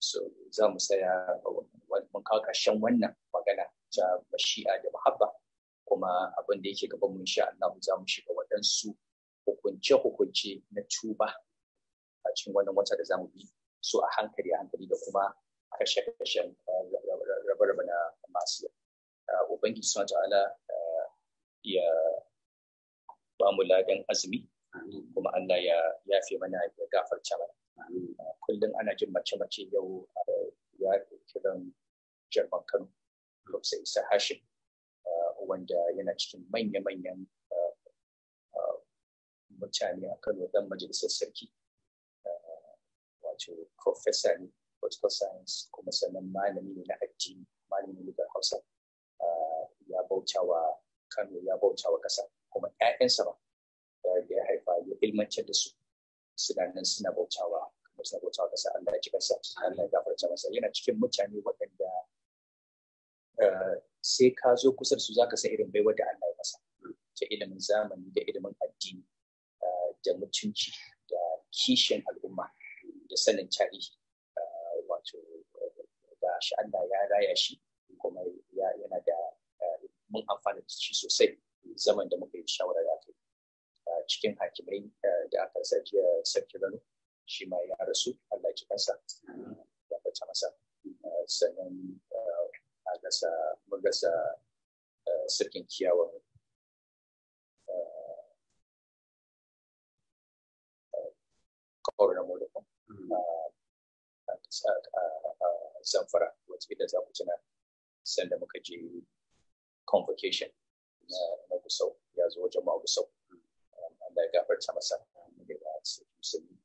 So za mu tsaya mun kawo ƙarshen wannan magana ta mashi'a da muhabba, kuma abin da yake gaban mu insha Allah za mu shiga waɗansu hukunce-hukunce na tuba a cikin wannan wata da za mu bi so a hankali a hankali, da kuma kashe-kashen rabe-rabe na masu. Ubangiji Subhanahu ta'ala ya ba mu ladan azumi, kuma Allah ya yafe mana ya gafarta mana. Kullum ana jin mace-mace, yau ya kiran Jarman Kano Professor Isa Hashim, wanda yana cikin manya-manyan mutane a Kano, dan majalisar sarki, wato professor ne political science, kuma sannan malami ne na addini, malami ne na Hausa. Ya bauta wa Kano, ya bauta wa ƙasa, kuma ƴaƴansa ba da ya haifa ya ilmantar da su suna nan suna bautawa, kuma suna bautawa ƙasa. Allah ya ji kansa, Allah ya gafarta masa. Yana cikin mutane waɗanda sai ka zo kusa da su zaka san irin baiwar da Allah ya masa ta ilimin zamani da ilimin addini da mutunci da kishin al'umma da sanin tarihi. Wato da shi Allah ya raya shi, kuma yana da mun amfana da shi sosai zaman da muka yi shawara da aka yi cikin hakimai da aka rasa jiya. Sarki Rano shi ma ya rasu, Allah ya ji kansa ya bata masa. Sannan a rasa mun rasa sarkin kiyawan kawar na Molokon a Zamfara, wata za ku tuna sanda muka je convocation na Gusau, ya zo wajen ma Gusau. Allah ya gafarta masa da musulmi.